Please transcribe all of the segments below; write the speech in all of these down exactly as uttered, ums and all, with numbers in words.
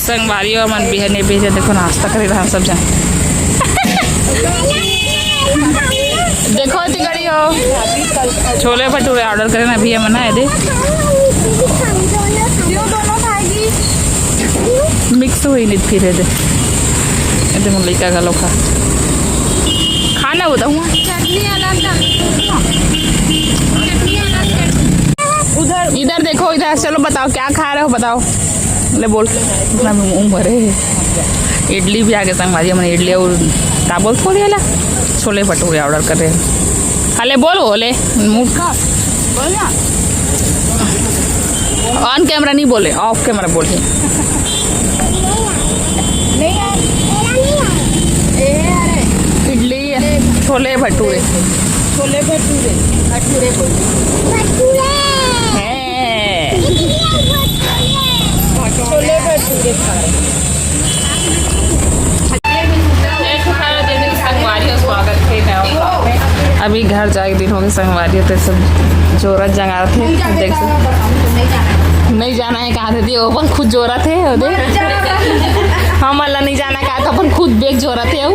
संगवारी हो, मन बिहान नहीं भेजे, देखो नाश्ता करे रहा सब जन। देखो ती गड़ी हो, छोले भटूरे ऑर्डर करे ना भैया, मना है दे। मिक्स हुई नहीं फिर है दे। ये देखो लड़का का लोग खा खाना होता हूँ। चटनी अलग कर। चटनी अलग कर। उधर, इधर देखो, इधर। चलो बताओ, क्या खा रहे हो, बताओ। ले बोल, इतना मुंह भरे। इडली भी आगे संगवारी, हमने इडली और का बोल, थोड़ी वाला छोले भटूरे ऑर्डर कर रहे हैं। अले बोल, बोले मुंह का बोल ना। ऑन कैमरा नहीं बोले, ऑफ कैमरा बोले। नहीं यार, मेरा नहीं आया। ए, अरे। इडली, छोले भटूरे। छोले भटूरे, भटूरे बोल। भटूरे। हैं। छोले भटूरे खा रहे हैं। संगवारी हो, स्वागत है नया vlog में। अभी घर जाए के दिन हो गए संगवारी हो, तो सब जोरत जंगारत है। देख सक-, नहीं जाना है कहा थे, वो अपन खुद जोरत है, वो देख। हम वाला नहीं जाना कहा तो अपन खुद बैग जोरत है।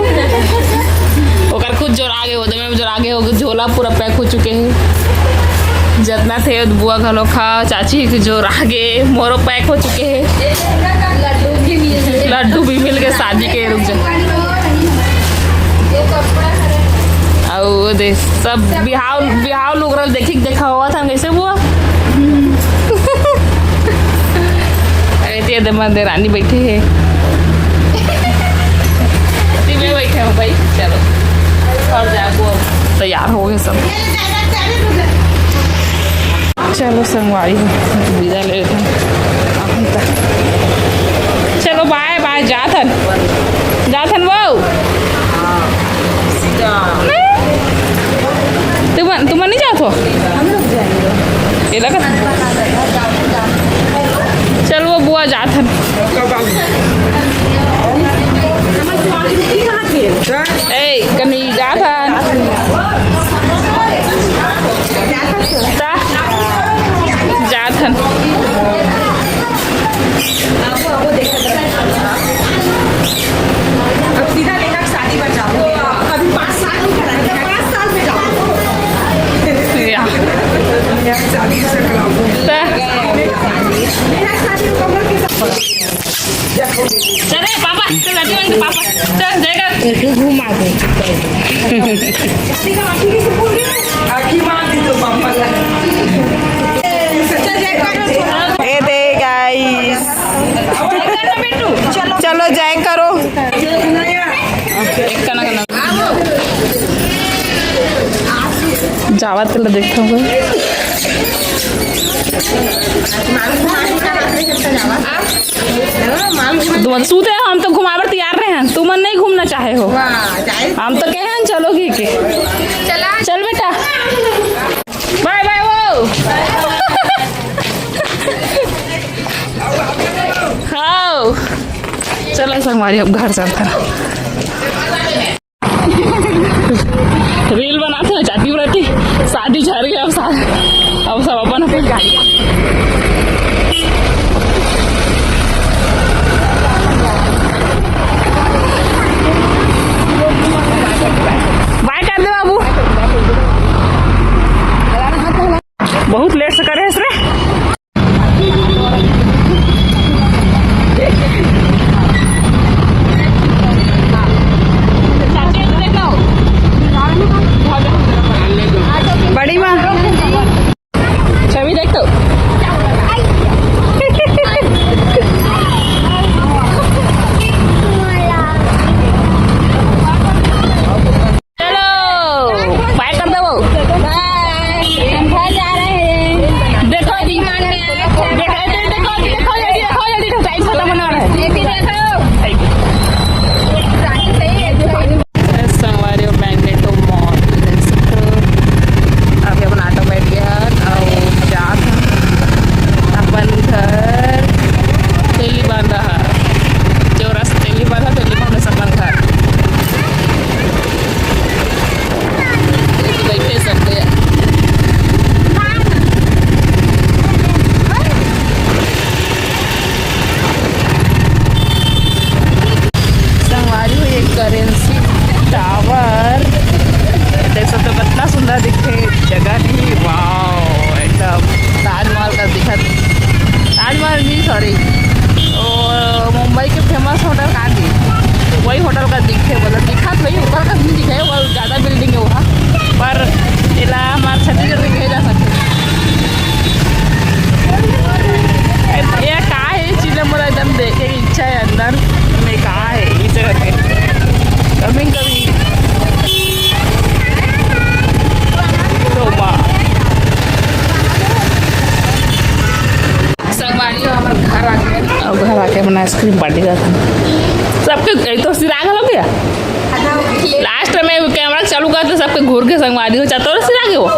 ओकर खुद जोरा गे, वो दे में जोरा गे, हो झोला पूरा पैक हो चुके हैं। जितना थे बुआ घलो खा, चाची के जोरा गे, मोरो पैक हो चुके हैं। लड्डू भी मिल गए शादी के, रुक जा। अउ वो दे सब बिहाव, बिहाव लुगरा ल देखी के देखा हुआ था कैसे हुआ। अरे ते दे मन देरानी बैठी है। ते मैं बैठे हूँ भाई, चलो। और जाको तैयार हो गए सब। चलो संगवारी हो, विदा ले लेते हैं। चलो बाय बाय, जाथन, जाथन वो। नहीं। तुम, तुम नहीं जात हो? ये लगा। चल वो बुआ जाथन। ए, कनी जाथन। ता? जाथन। अब सीधा लेकर शादी पर जाओ। अभी पाँच साल नहीं करा है, पाँच साल में जाओ। या। शादी कर रहा हूँ। ता? मेरा शादी मुकम्मल के साथ। चले पापा, चल, आती बन के पापा। चल, जाएगा। एक घुमा दे। आखी मार दी तो पापा का। ए दे गाइस। चलो जय करो। एक कना कना। जावत ल देखत हूँ। तुमन सूते हो, हम तो घुमावर तैयार रहे हैं, तुमन नहीं घूमना चाहे हो। हम तो कहे हैं चलो घी के। चला। चल बेटा, बाय बाय वो। हाँ, चलो संगवारी, अब घर चलते हैं। रील बनाते हैं, चाटी उराटी, शादी झर गया, अब सा-, अब सब अपन अपन गाड़ी। बाय कर दे बाबू, बहुत लेट से करे रे। सॉरी, वो मुंबई के फेमस होटल का दिख, वही होटल का दिखे, मतलब दिखा तो वही ऊपर का नहीं दिखे, वो ज़्यादा बिल्डिंग है वहाँ पर। इला हमारे छत्तीसगढ़ में कहे जा सकते। ये का है, ये चीज़ें मोला एकदम देखे के इच्छा है अंदर में का है, इसे करके कभी कभी तो वाह। संगवारी हो, हमर घर आके, अब घर आके अपना आइसक्रीम पार्टी करत हन। सबके, ए तो सिरा घलो गया। लास्ट में कैमरा चालू कर तो सबके घूर के संगवारी हो, चतोर सिरा गए वो।